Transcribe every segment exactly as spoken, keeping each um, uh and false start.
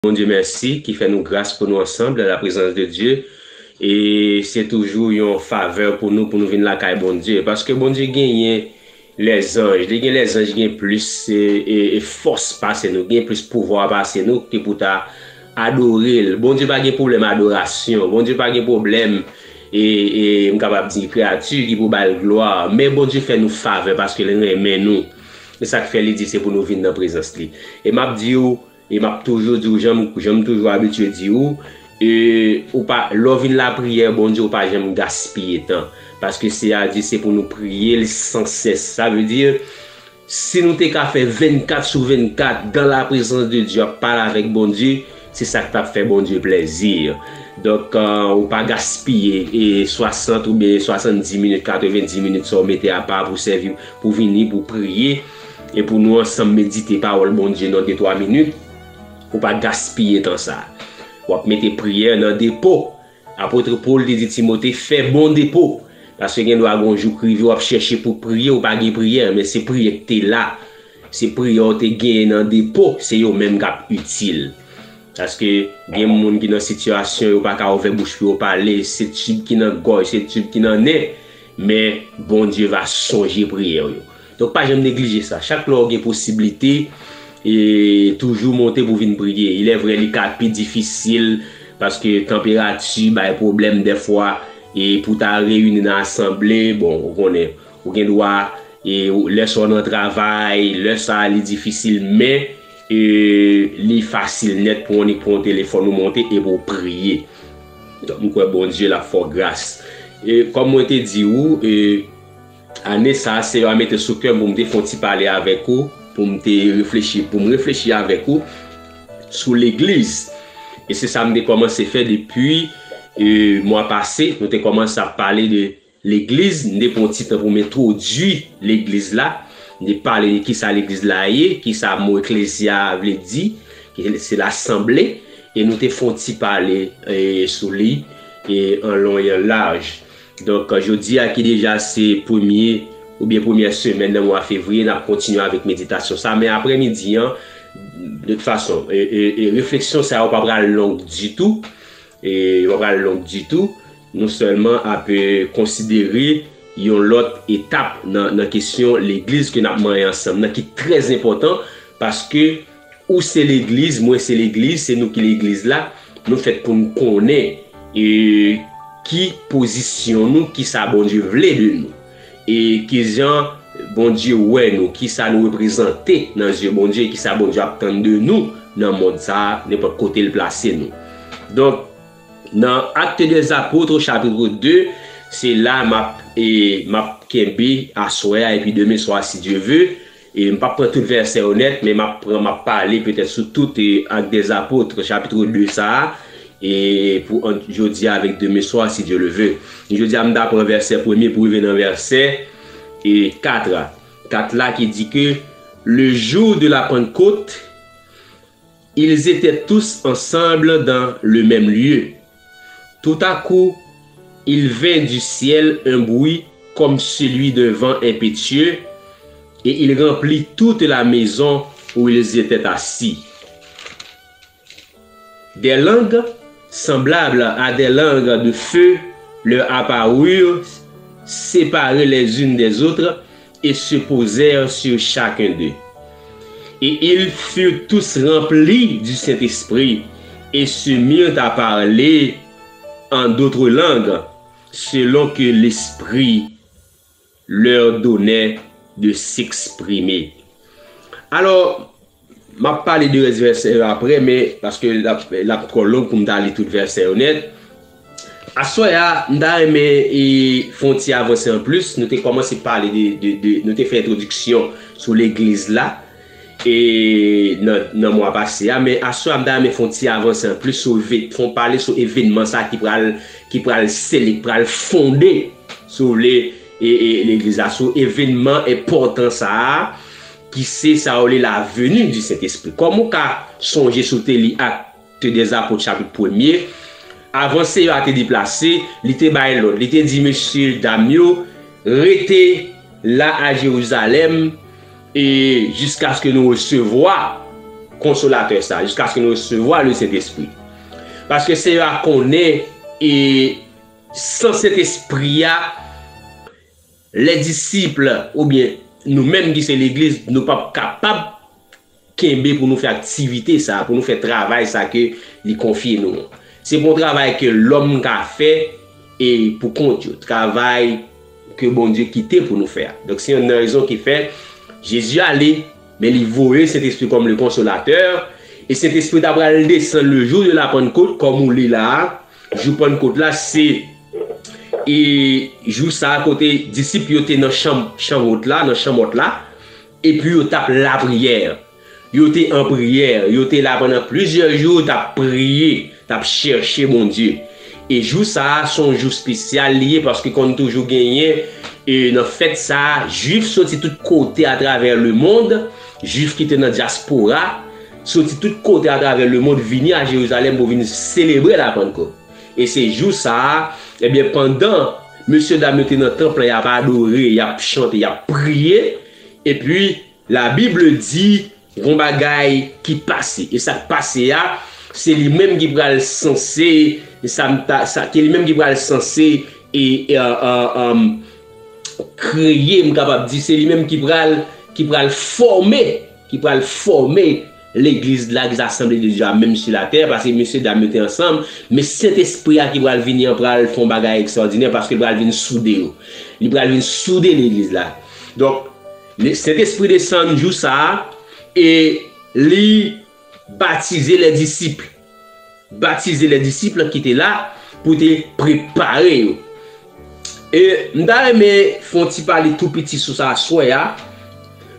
Bondye mèsi ki fè nou gras pou nou ansanm dans la présence de Dieu. E se toujou yon favè pou nou, pou nou vin lakay Bondye. Paske Bondye genyen lèzanj, li gen lèzanj gen plis e, e, e fòs pase nou, gen plis pouvwa pase nou ki pou ta adore l. Bondye pa gen pwoblèm adorasyon, Bondye pa gen pwoblèm e, e m kapab di kreyati ki pou ba l glwa. Men Bondye fè nou favè paske l renmen nou. Se sa k fè li di se pou nou vin nan prezans li. E m ap di w, e m ap toujou di w, jan m, jan m toujou abitye di w, e, ou pa, lè w vin lapriyè Bondye, ou pa janm gaspiye tan. Paske se a di se pou nou priye l san sès. Sa vle di, si nou te ka fè vennkat sou vennkat dans la présence de Dieu, ap pale avèk Bondye, se sa k t ap fè Bondye plèzi. Donk, euh, ou pa gaspiye e swasant oubyen swasanndis minit, katrevenndis minit sa w mete apa pou sèvi, pou vini, pou priye, e pou nou ansanm medite pawòl Bondye nan de twa minit. Ou pa gaspiye tan sa. W ap mete priyè nan depo. Apot Pòl te di Timote, fè bon depo. Paske gen dwa gen yon jou k rive, w ap chèche pou priye, ou pa gen priyè, men se priyè k te la. Se priyè w te genyen nan depo, se yo menm k ap itil. Paske gen moun ki nan sitiyasyon, yo pa ka ouvè bouch pou yo pale, se tib ki nan gòj, se tib ki nan nen. Men Bondye va sonje priyè w yo. Donk, pa janm neglije sa. Chak lè w gen posiblite, e toujou monte pou vin priye. Ilèvre, li ka pi difisil paske tanperati bay pwoblèm dèfwa, e pou ta reyini nan asanble, bon, ou konnen, ou gen dwa, e lè sa w nan travay, lè sa a li difisil, men e, li fasil nèt pou w annik pran yon telefòn ou monte e pou w priye. Donk, m kwè Bondye l ap fè w gras. E, kòm mwen te di w, e, ane sa a, Seyè a mete sou kè m pou m te fè yon ti pale avèk ou, pou m te reflechi, pou m reflechi avèk ou sou legliz. E se sa m te kòmanse fè depi, e, mwa pase. Nou te kòmanse ap pale de legliz, m te pran yon ti tan pou m entwodui legliz la. M te pale de kisa legliz la ye, kisa mo eklezya a vle di, ki se lasanble, e nou te fè yon ti pale, e, sou li, e, an lon e an laj. Donk, jodi a ki deja se premye oubyen premyè semèn nan mwa fevriye, n ap kontinye avèk meditasyon sa. Men aprèmidi an, de tout fason, e, e, e refleksyon sa yo pa pral long ditou. E yo pa pral long ditou. Nou sèlman ap, e, konsidere yon lòt etap nan, nan kesyon legliz ke n ap manyen ansanm nan, ki trè enpòtan, paske ou se legliz, mwen se legliz, se nou ki legliz la. Nou fèt pou n konnen, e, ki pozisyon nou, ki sa Bondye vle de nou. E kijan Bondye wè nou, kisa nou reprezante nan zye Bondye, e kisa Bondye ap tann de nou nan mond sa a, nenpòt kote l plase nou. Donk, nan Actes des Apôtres, chapitre deux, se la m ap, e, m ap kenbe aswè a, epi demen swa, si Dye ve, e m p ap pran tout vèsè yo nèt, men m ap pran, m ap pale petèt sou tout, e, Actes des Apôtres, chapitre deux sa a, e pou ant jodi a avèk demen swa, si Dye le ve. Jodi a, m ta pran vèsè premye pou rive nan vèsè, e, kat la. Kat la ki di ke, le jour de la Pentecôte, ils étaient tous ensemble dans le même lieu. Tout à coup, il vint du ciel un bruit comme celui d'un vent impétueux, et il remplit toute la maison où ils étaient assis. Des langues semblables à des langues de feu leur apparurent, séparées les unes des autres, et se posèrent sur chacun d'eux. Et ils furent tous remplis du Saint-Esprit, et se mirent à parler en d'autres langues, selon que l'Esprit leur donnait de s'exprimer. Alò, m ap pale de rès vèsè yo aprè, men paske l ap, l ap twò long pou m ta li tout vèsè yo nèt. Aswè a, m ta renmen, e, fè yon ti avanse anplis. Nou te kòmanse pale de, de, de, nou te fè entwodiksyon sou legliz la, e, nan, nan mwa pase a, men aswè a, m ta renmen fè yon ti avanse anplis sou ve-, fè yon pale sou evènman sa ki pral, ki pral sele, ki pral fonde, si w vle, e, e, legliz la, sou evènman enpòtan sa a, ki se sa yo rele la venue du Saint-Esprit. Kòm ou ka sonje si w te li Actes des Apôtres, chapit premye, avan Seyè a te deplase, li te bay lòd, li te di mesye dam yo, rete la a Jerizalèm, e jiskaske nou resevwa Konsolatè sa, jiskaske nou resevwa le Sentespri. Paske Seyè a konnen, e san Sentespri a, lè disip, oubyen nou menm ki se legliz, nou p ap kapab kenbe pou nou fè aktivite sa, pou nou fè travay sa ke li konfye nou an. Se pa yon travay ke lòm ka fè e pou kont yo. Travay ke Bondye kite pou nou fè a. Donk, se youn nan rezon ki fè Jezi ale, men li voye Sentespri kòm le konsolatè. E Sentespri ta pral desann le jou de la Pannkot, kòm ou li la a. Jou Pannkot la, se e jou sa a kote disip yo te nan chanm, chanm wot la, nan chanm wòt la, epi yo t ap lapriyè. Yo te an priyè, yo te la pandan plizyè jou, t ap priye, t ap chèche Bondye. E jou sa a, se yon jou espesyal li ye, paske konn toujou genyen, e nan fèt sa a, Jwif soti tout kote atravè lemond, Jwif ki te nan dyaspora, soti tout kote atravè lemond vini a Jerizalèm pou vin selebre la Pannkot. E se jou sa a, ebyen, pandan mesye dam yo te nan tanp lan, y ap adore, y ap chante, y ap priye, epi Labib di, gon bagay ki pase. E sa k pase a, se li menm ki pral sanse, sa m ta, sa, ke li menm ki pral sanse, e, e, e, e, kreye, m kapab di, se li menm ki pral, ki pral fòme, ki pral fòme legliz la, ki se Assemblée de Dieu a, menm si latè, paske mesye dam yo te ansanm, men Sentespri a ki pral vini an pral fè yon bagay ekstraòdinè, paske l pral vin soude yo. Li pral vin soude legliz la. Donk, le Sentespri desann jou sa a, e li batize lè disip. Batize lè disip ki te la pou te prepare yo. E m ta renmen fè yon ti pale tou piti sou sa aswè a.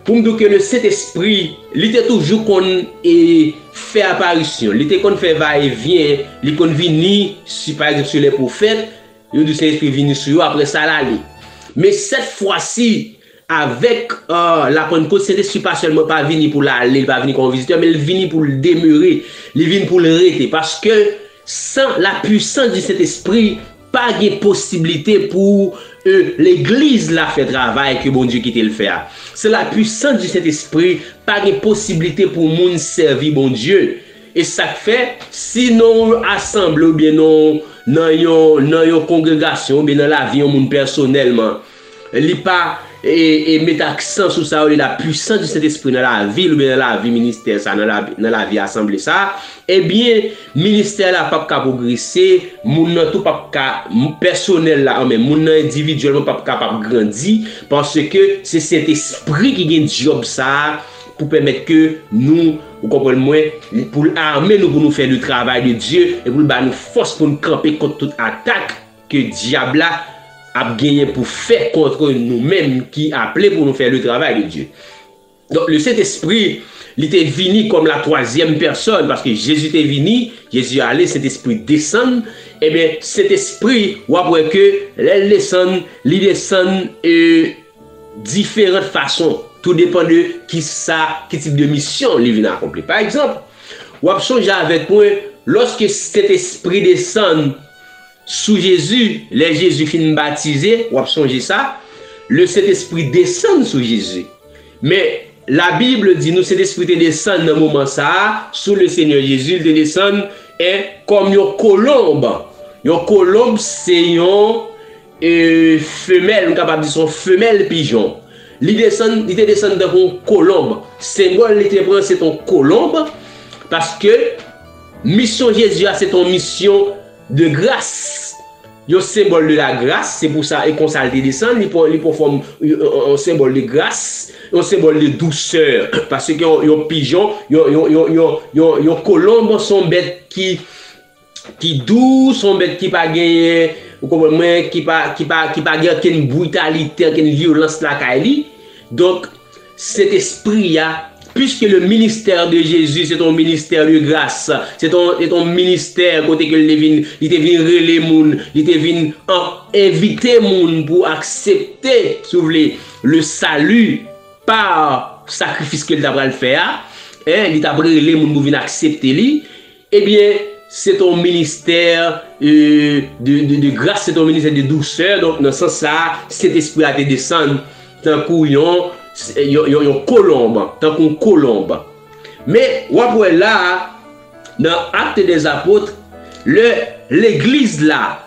Pou m di w ke le Sentespri, li te toujou konn, e, fè aparisyon. Li te konn fè va e vyen. Li konn vini, si pa egzanp, sou lè pwofèt, yo di Sentespri vini sou yo, apre sa, l ale. Men sèt fwa si, avèk, e, la Pannkot, Sentespri pa sèlman pa vini pou l ale, li pa vini kòm vizitè, men li vini pou l demere, li vini pou l rete. Paske san la puissance du Saint-Esprit, pa gen posiblite pou, e, legliz la fè travay ke Bondye kite l fè a. San la puissance du Saint-Esprit, pa gen posiblite pou moun sèvi Bondye. E sa k fè, si nan yon asanble oubyen nan, nan yon, nan yon kongregasyon oubyen nan lavi yon moun pèsonèlman, li pa, e, e, met aksan sou sa yo rele la puissance du Saint-Esprit nan lavi l oubyen nan lavi ministè sa, nan lavi, nan lavi asanble sa, ebyen, ministè la p ap ka pwogrese, moun nan tou p ap ka, m-, pèsonèl la, anben, moun nan endividyèlman p ap kapab grandi, paske se Sentespri ki gen djòb sa a pou pèmèt ke nou, ou konprann mwen, pou l ame nou, pou nou fè le travay de Dye, e pou l ba nou fòs pou n kanpe kont tout atak ke dyab la ap genyen pou fè kont nou menm ki aple pou nou fè le travay de Dye. Donk, le Sentespri, li te vini kòm la twazyèm pèsòn, paske Jezi te vini, Jezi ale, Sentespri desann. Ebyen, Sentespri, w ap wè ke lè l desann, li desann, e, diferan fason. Tou depann de ki sa, ki tip de misyon li vin akonpli. Pa egzanp, w ap sonje avèk mwen, lòske Sentespri desann sou Jezi, lè Jezi fin batize, w ap sonje sa, le Sentespri desann sou Jezi. Men, Labib di nou Sentespri te desann nan moman sa a, sou le Senyè Jezi, li te desann, e, kòm yon kolonb. Yon kolonb se yon, e, femèl, m kapab di se yon femèl pijon. Li desann, li te desann tankou yon kolonb. Senbòl li te pran, se t yon kolonb, paske misyon Jezi a, se t yon misyon de gras. Yon senbòl de la gras, se pou sa, e konsa l te desann, li pran, li pran fòm, yon, yon, yon senbòl de gras, yon senbòl de dousè. Paske yon, yon pijon, yon, yon, yon, yon, yon, yon kolonb, se yon bèt ki, ki dou, se yon bèt ki pa genyen, ou konprann mwen, ki pa, ki pa, ki pa gen okenn britalite, okenn vyolans lakay li. Donk, Sentespri a, puisque le ministère de Jésus, se t yon ministè de gras, se t yon, se t yon ministè kote ke li te vin, li te vin rele moun, li te vin an-, envite moun pou aksepte, si w vle, le salut pa sakrifis ke li t ap pral fè a, en, li t ap rele moun pou vin aksepte li, ebyen, se t yon ministè, e, de, de, de gras, se t yon ministè de dousè. Donk, nan sans sa a, Sentespri a te desann tankou yon, yon, yon, yon kolonb, tankou yon kolonb. Men, w ap wè la a, nan Actes des Apôtres, lè legliz la,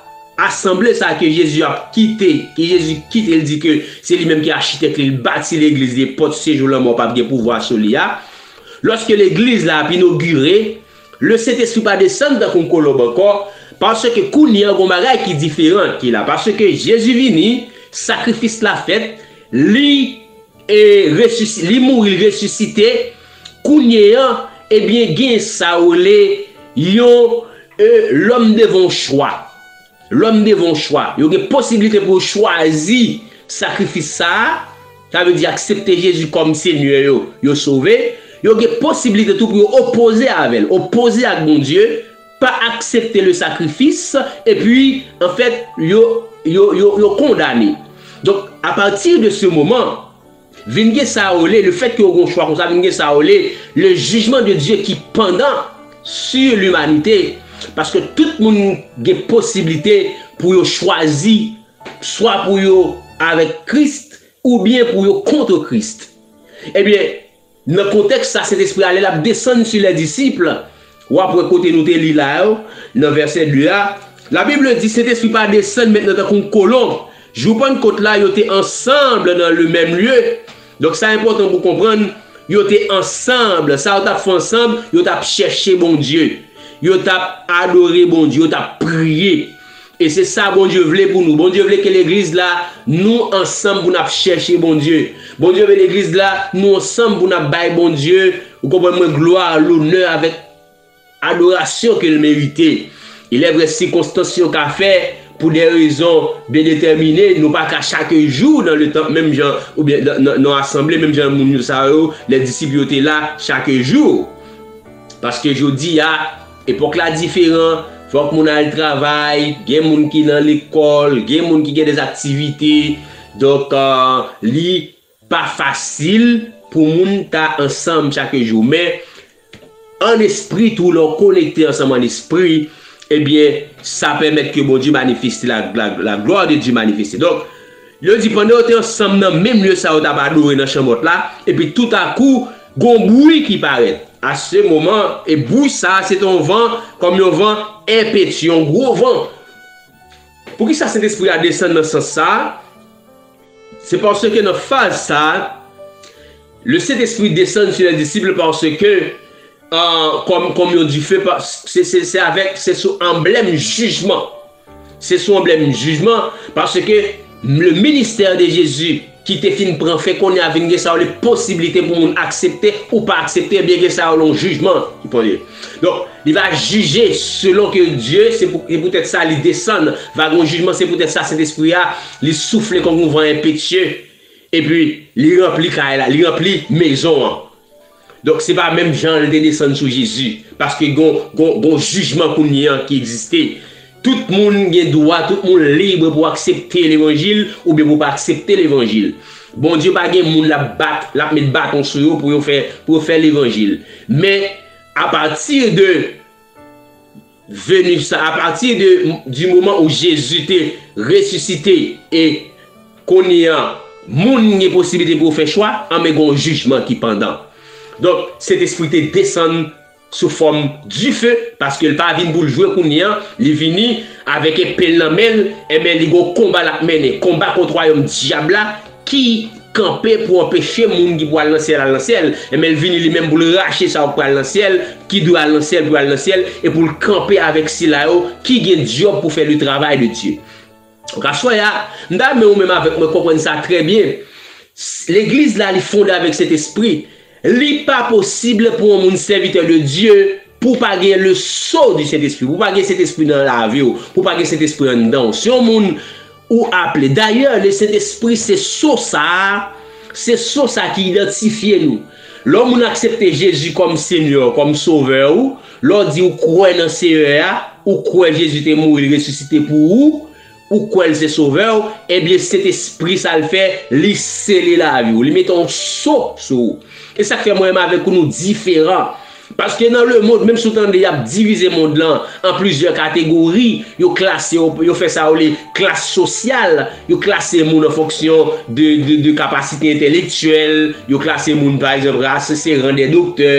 asanble sa ke Jezi ap kite, ke Jezi kite, l di ke se li menm ki achitèk li, l bati legliz li, pòt sejou lanmò p ap gen pouvwa sou li a. Lòske legliz la ap inogire, Lesentespri pa desann tankou yon kolonb ankò, paske kounye a gon bagay ki diferan ki la. Paske Jezi vini, sakrifis la fèt, li e resisi-, li mouri, li resisite. Kounye a, ebyen, gen sa yo rele yon, e, lòm devan yon chwa. Lòm devan yon chwa. Yo gen posiblite pou yo chwazi sakrifis sa a, sa vle di aksepte Jezi kòm Senyè yo, yo sove. Yo gen posiblite tou pou yo opoze avè l, opoze ak Bondye, pa aksepte le sakrifis, epi, anfèt, yo, yo, yo, yo kondane. Donk, apati de se moman, vin gen sa yo rele, le fèt ke yo gen yon chwa konsa, vin gen sa yo rele le jugement de Dieu qui pendant sur l'humanité. Paske tout moun gen posiblite pou yo chwazi, swa pou yo avèk Kris, oubyen pou yo kont Kris. Ebyen, nan kontèks sa, Sentespri a, lè l ap desann sou lè disip, w ap wè kote nou te li la yo, nan vèsè de a, Labib di, Sentespri pa desann mentnan tankou yon kolon. Jou Pannkot la, yo te ansanm nan le menm lye. Donk, sa enpòtan pou konprann, yo te ansanm. Sa yo t ap fè ansanm, yo t ap chèche Bondye. Yo t ap adore Bondye, yo t ap priye. E se sa Bondye vle pou nou. Bondye vle ke legliz la, nou ansanm pou n ap chèche Bondye. Bondye vle legliz la, nou ansanm pou n ap bay Bondye, ou konprann mwen, glwa, lonè avèk adorasyon ke l merite. Il est vrai, sikonstans yo ka fè, pou de rezon byen detèmine, nou pa ka chak jou nan le tanp, menm jan, oubyen nan, nan, nan asanble, menm jan moun yo sa yo, lè disip yo te la chak jou. Paske jodi a, epòk la diferan, fòk moun al travay, gen moun ki nan lekòl, gen moun ki gen de aktivite. Donk, euh, li pa fasil pou moun ta ansanm chak jou. Men, an espri tou, lè w konekte ansanm an espri, ebyen, sa pèmèt ke Bondye manifeste, la, la, la gloire de Dieu manifeste. Donk, yo di pandan yo te ansanm nan menm lye sa yo t ap adore nan chanmòt la, epi toutakou, gon bwi ki parèt. A se moman, e bwi sa a, se te yon van, kòm yon van enpetye, yon gwo van. Poukisa Sentespri a desann nan sans sa a? Se paske nan faz sa a, le Sentespri desann sou lè disip paske, euh, kòm, kòm yon dife, pa-, se, se, se avèk, se sou anblèm jijman. Se sou anblèm jijman, paske le ministè de Jezi ki te fin pran fen, kounye a vin gen sa yo rele posiblite pou moun aksepte ou pa aksepte, ebyen gen sa yo rele yon jijman ki pran lye. Donk, li va jije selon ke Dye, se pou, se poutèt sa li desann, va gen yon jijman, se poutèt sa Sentespri a, li soufle kòm yon van enpetye, epi li ranpli kay la, li ranpli mezon an. Donk, se pa menm jan l te desann sou Jezi, paske gon, gon, gon jijman kounye a ki egziste. Tout moun gen dwa, tout moun lib pou aksepte levanjil oubyen pou pa aksepte levanjil. Bondye pa gen moun l ap bat, l ap met baton sou yo pou yo fè, pou yo fè levanjil. Men, apati de veni sa, apati de, di moman ou Jezi te resisite e kounye a, moun gen posiblite pou yo fè chwa, anben gon jijman ki pandan. Donk, Sentespri te desann sou fòm dife, paske l pa vin pou l jwe kounye a, li vini avèk epe l nan men l, enben li gon konba l ap mennen, konba kont wayòm dyab la, ki kanpe pou anpeche moun ki pou al nan syèl al nan syèl, enben l vini li menm pou l rache sa yo k pral nan syèl, ki dwe al nan syèl, pou al nan syèl, e pou l kanpe avèk sila yo ki gen djòb pou fè le travail de Dieu. Donk, aswè a, m ta renmen ou menm avèk mwen konprann sa trè byen. Legliz la, li fonde avèk Sentespri. Li pa posib pou yon moun sèvitè de Dye pou w pa gen le sceau du Saint-Esprit, pou w pa gen Sentespri nan lavi w, pou w pa gen Sentespri anndan w. Si yon moun ou aple, dayè, le Sentespri se sceau sa a, se sceau sa a ki idantifye nou. Lè yon moun aksepte Jezi kòm Senyè, kòm Sovè ou, lè w di ou kwè nan Seyè a, ou kwè Jezi te mouri, l resisite pou ou, ou kwè l se Sovè w, ebyen, Sentespri sa l fè, li sele lavi w, li mete yon sceau sou ou. E sa k fè mwen menm avèk ou nou diferan. Paske nan lemonn, menm si w tande y ap divize mond lan an plizyè kategori, yo klase yo, yo fè sa yo rele klas sosyal, yo klase moun an fonksyon de, de, de kapasite entèlektyèl, yo klase moun, pa egzanp, ras se ran dè doktè,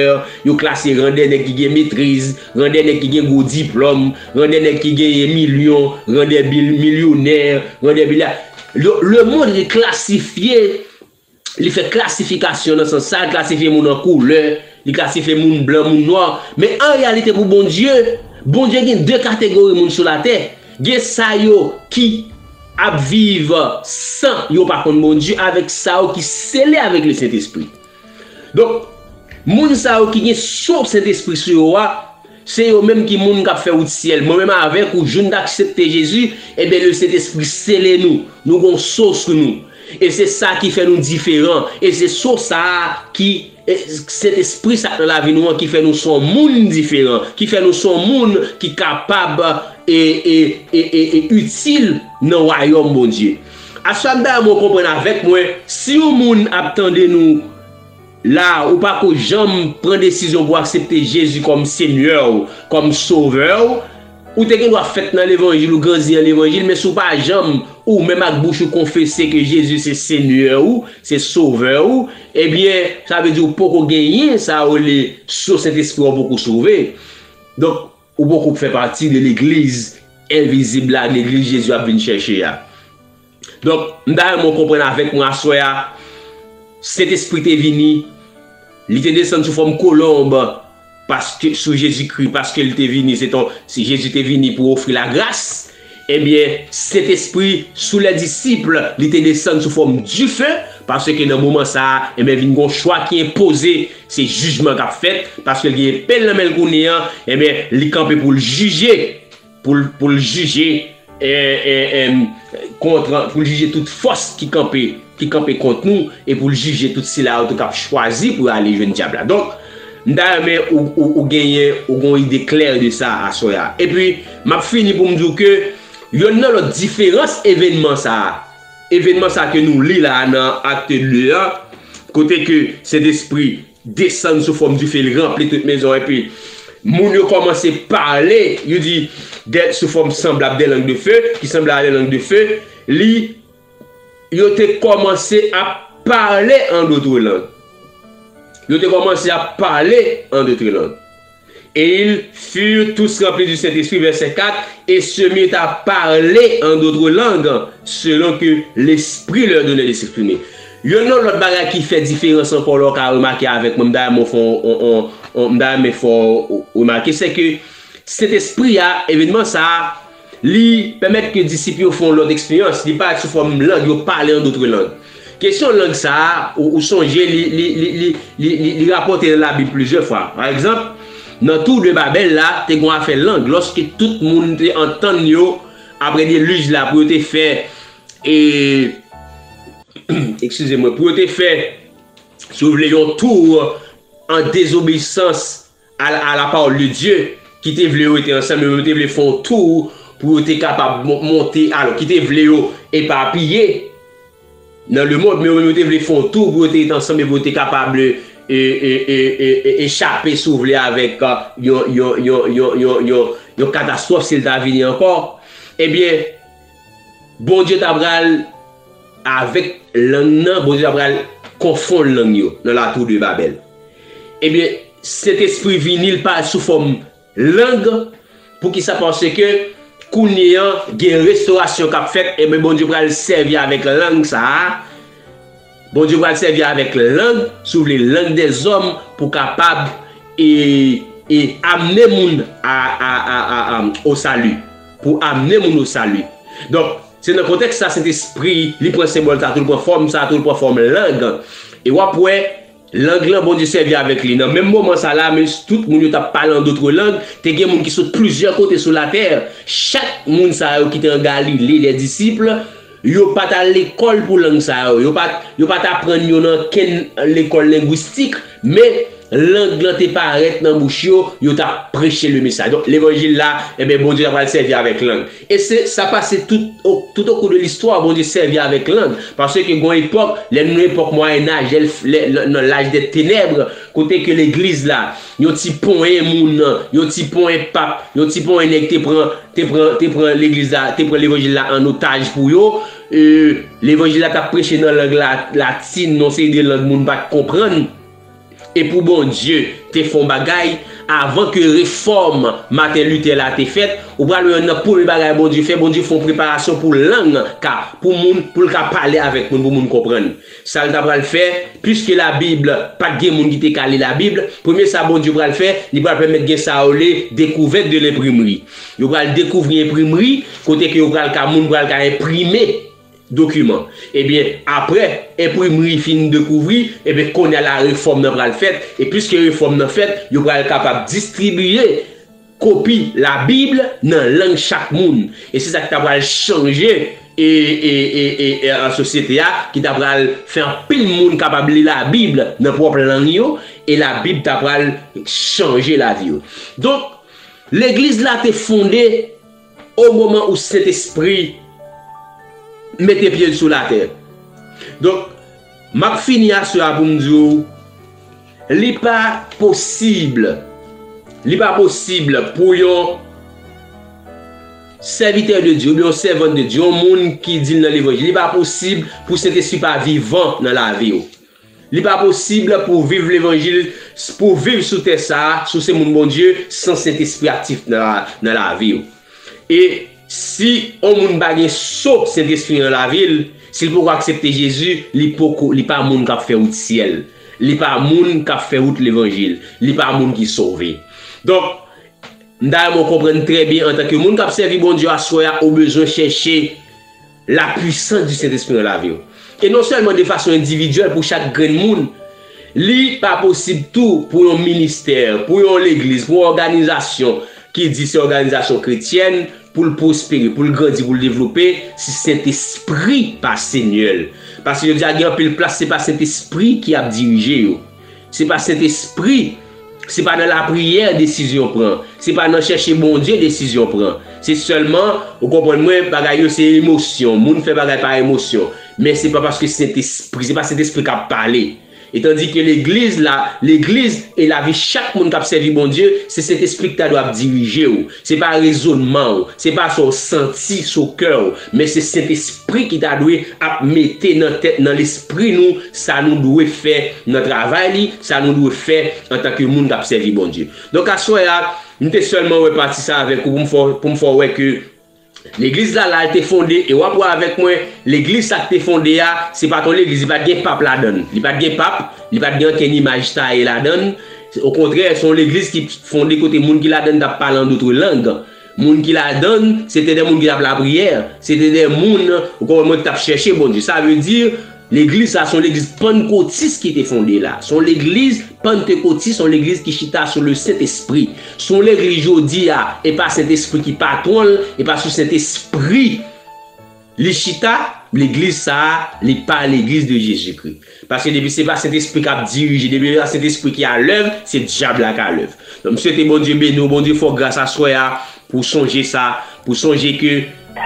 yo klase ran dè nèg ki gen metriz, ran dè nèg ki gen gwo diplòm, ran dè nèg ki genyen milyon, ran dè bil, milyonè, ran dè bilya. Le, lemonn reklasifye Li fè klasifikasyon nan sans sa, li klasifye moun an koulè, li klasifye moun blan, moun nwa. Men an reyalite pou Bondye, Bondye gen de kategori moun sou latè. Gen sa yo ki ap viv san yo pa konn Bondye, avèk sa yo ki sele avèk Lesentespri. Donk, moun sa yo ki gen so Sentespri sou yo a, se yo menm ki moun k ap fè wout syèl. Mwen menm avèk ou, jou n t aksepte Jezi, ebyen, Lesentespri sele nou. Nou gon so sou nou. E se sa ki fè nou diferan. E se so sa a ki, e, Sentespri sa k nan lavi nou an, ki fè nou se yon moun diferan, ki fè nou se yon moun ki kapab e, e, e, e, e itil nan wayòm Bondye. Aswè a, m ta renmen w konprann avèk mwen, si yon moun ap tande nou la, ou pa ko janm pran desizyon pou aksepte Jezi kòm Senyè w, kòm Sovè w, ou te gen dwa fèt nan levanjil, ou grandi nan levanjil, men si w pa janm, ou menm ak bouch ou konfese ke Jezi se Senyè ou, se Sovè ou, ebyen, sa vle di ou poko genyen sa yo rele so Sentespri a, ou poko sove. Donk, ou poko fè pati de legliz envizib la, legliz Jezi ap vin chèche a. Donk, m ta renmen w konprann avèk mwen aswè a, Sentespri te vini, li te desann sou fòm kolonb, paske, sou Jezikri, paske li te vini, se ton, si Jezi te vini pou ofri lagras, ebyen, Sentespri, sou lè disip, li te desann sou fòm dife, paske nan moman sa a, ebyen, vin gon chwa ki enpoze, se jijman k ap fèt, paske l gen epe l nan men l kounye a, ebyen, li kanpe pou l jije, pou l, pou l jije, e, e, e, kont, pou l jije tout fòs ki kanpe, ki kanpe kont nou, e pou l jije tout sila yo tou k ap chwazi pou yo ale jwenn dyab la. Donk, m ta renmen ou, ou, ou genyen, ou gen yon ide klè de sa aswè a. Epi, m ap fini pou m di w ke yonn nan lòt diferans evènman sa a, evènman sa a ke nou li la a nan Akte de a, kote ke Sentespri desann sou fòm dife, li ranpli tout mezon, epi moun yo kòmanse pale, yo di, de, sou fòm sanblab de lang de fe, ki sanble a de lang de fe, li, yo te kòmanse ap pale an dotre lang. Yo te kòmanse ap pale an dotre lang. Et ils furent tous remplis du Saint-Esprit, verset quatre, et se mirent à parler en d'autres langues, selon que l'Esprit leur donnait de s'exprimer. Youn nan lòt bagay ki fè diferans ankò la, w ka remake avèk mwen, m ta renmen w fè on, on, on, on, m ta renmen fè w remake, se ke Sentespri a, evènman sa a, li pèmèt ke disip yo fè yon lòt eksperyans, li parèt sou fòm lang, yo pale an dòt lang. Kesyon lang sa a, ou, ou sonje, li, li, li, li, li, li, li rapòte nan Labib plizyè fwa. Pa egzanp, nan Tour de Babèl la, te gen afè lang. Lòske tout moun te antann yo, apre delij la, pou yo te fè, e, eskize mwen, pou yo te fè, si w vle, yon tou an dezobeyisans a, a la parole de Dieu, ki te vle yo rete ansanm, yo te vle fè yon tou pou yo te kapab mon-, monte, alò, ki te vle yo epapiye nan lemonn, men yo menm yo te vle fè yon tou pou yo te rete ansanm e pou yo te kapab, e, e, e, e, e, e chape, si w vle, avèk, a, yon, yon, yon katastwòf si l ta vini ankò. Ebyen, Bondye ta pral avèk lang nan, Bondye ta pral konfonn lang yo nan la Tour de Babèl. Ebyen, Sentespri vini, l pa sou fòm lang. Poukisa? Paske kounye an, gen restorasyon k ap fèt, ebyen, Bondye pral sèvi avèk lang sa a. Bondye pral sèvi avèk lang, si w vle, lang dèzòm, pou kapab, e, e amne moun a, a, a, a, a, o sali. Pou amne moun o sali. Donk, se nan kontèks sa, Sentespri, li pran senbòl sa tou, li pran fòm sa tou, li pran fòm lang. E w ap wè, lang lan, Bondye sèvi avèk li. Nan menm moman sa la, men tout moun yo t ap pale an dòt lang, te gen moun ki sot plizyè kote sou latè. Chak moun sa yo ki te an Galile, lè disip, yo pa t al lekòl pou lang sa yo. Yo pa t, yo pa t aprann yo nan kenn lekòl lengwistik, men lang lan te parèt nan bouch yo, yo t ap preche le mesaj. Donk, levanjil la, ebyen, Bondye ta pral sèvi avèk lang. E se sa pase tout, o- tout okou de listwa, Bondye sèvi avèk lang. Paske gen yon epòk, lè nou nan epòk Mwayennaj, lè, lè, lè, nan laj dè tenèb, kote ke legliz la, yon ti ponyen moun, yon ti ponyen pap, yon ti ponyen nèg te pran, te pran, te pran legliz la, te pran levanjil la an otaj pou yo. E, levanjil la t ap preche nan lang la, latin, yon seri de lang moun pa t konprann. E pou Bondye te fè yon bagay, avan ke refòm Maten Litè la te fèt, ou pral wè yonn nan premye bagay Bondye fè, Bondye fè yon preparasyon pou lang ka, pou moun, pou l ka pale avèk moun, pou moun konprann. Sa l ta pral fè, piske Labib, pa t gen moun ki te ka li Labib, premye sa Bondye pral fè, li pral pèmèt gen sa yo rele découverte de l'imprimerie. Yo pral dekouvri enprimri, kote ke yo pral ka, moun pral ka enprime dokiman. Ebyen, apre enprimri fin dekouvri, ebyen, kounye a la refòm nan pral fèt, e piske refòm nan fèt, yo pral kapab distribiye kopi Labib nan lang chak moun. E se sa ki ta pral chanje e, e, e, e, e an sosyete a, ki ta pral fè anpil moun kapab li Labib nan pwòp lang yo, e Labib ta pral chanje lavi yo. Donk, legliz la te fonde o moman ou Sentespri mete pye l sou latè. Donk, m ap fini aswè a pou m di w, li pa posib, li pa posib pou yon sèvitè de Dye oubyen yon sèvant de Dye, yon moun ki di l nan levanjil, li pa posib pou Sentespri pa vivan nan lavi w. Li pa posib pou viv levanjil, pou viv sou tè sa a, si w se moun Bondye, san Sentespri aktif nan, nan lavi w. E si yon moun pa gen so Sentespri nan lavi l, si l poko aksepte Jezi, li poko, li pa moun k ap fè wout syèl. Li pa moun k ap fè wout levanjil. Li pa moun ki sove. Donk, m ta renmen w konprann trè byen, antanke moun k ap sèvi Bondye aswè a, ou bezwen chèche la puissance du Saint-Esprit nan lavi w. E non sèlman de fason endividyèl pou chak grenn moun, li pa posib tou pou yon ministè, pou yon legliz, pou yon òganizasyon ki di se òganizasyon kretyèn, pou l pwospere, pou l grandi, pou l devlope, si Sentespri pa Senyè l. Paske jodi a gen anpil plas, se pa Sentespri ki ap dirije yo. Se pa Sentespri, se pa nan lapriyè desizyon pran. Se pa nan chèche Bondye desizyon pran. Se sèlman, ou konprann mwen, bagay yo se emosyon. Moun fè bagay pa emosyon. Men se pa paske Sentespri, se pa Sentespri k ap pale. E tandi ke legliz la, legliz e lavi chak moun k ap sèvi Bondye, se Sentespri ki ta dwe ap dirije w. Se pa rezònman w, se pa sa w santi sou kè w, men se Sentespri ki ta dwe ap mete nan tèt, nan lespri nou, sa nou dwe fè nan travay li, sa nou dwe fè antanke moun k ap sèvi Bondye. Donk, aswè a, m te sèlman wè pati sa avèk ou pou m fè, pou m fè w wè ke legliz la, la l te fonde, e w ap wè avèk mwen, legliz sa k te fonde a, se pa t yon legliz, li pa t gen pap ladan l. Li pa t gen pap, li pa t gen ankenn imaj taye ladan l. Okontrè, se yon legliz ki fonde kote moun ki ladan l t ap pale an dòt lang. Moun ki ladan l, se te de moun ki t ap lapriyè. Se te de moun, ou konprann mwen, ki t ap chèche Bondye. Sa vle di, legliz sa, se yon legliz pannkotis ki te fonde la. Se yon legliz pannkotis, se yon legliz ki chita sou le Sentespri. Se yon legliz jodi a, e pa Sentespri ki patwon l, e pa sou Sentespri li chita, legliz sa a, li pa legliz de Jezikri. Paske depi se pa Sentespri k ap dirije, depi se pa Sentespri ki alèv, se dyab la k alèv. Donk, m swete Bondye beni w, Bondye fè w gras aswè a, pou w sonje sa, pou w sonje ke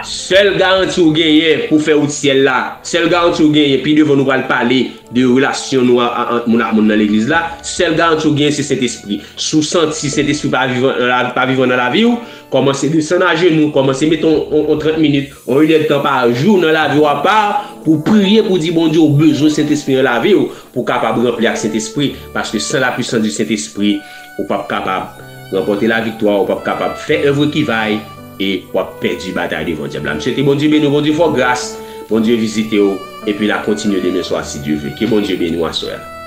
sèl garanti w genyen pou fè wout syèl la, sèl garanti w genyen, pi devan nou pral pale de relasyon nou a, a, ant moun ak moun nan legliz la, sèl garanti w genyen se Sentespri. Si w santi Sentespri pa vivan nan la, pa vivan nan lavi w, kòmanse desann ajenou, kòmanse mete yon, yon, yon trant minit, yon inèdtan pa jou nan lavi w apa pou w priye, pou w di Bondye ou bezwen Sentespri nan lavi w, pou w kapab ranpli ak Sentespri, paske san la puissance du Saint-Esprit, ou p ap kapab ranpòte laviktwa, ou p ap kapab fè èv rekivay, e w ap pèdi batay devan dyab la. M swete Bondye beni w, Bondye fè w gras, Bondye vizite w, epi n a kontinye demen swa, si Dye vle. Ke Bondye beni w aswè a.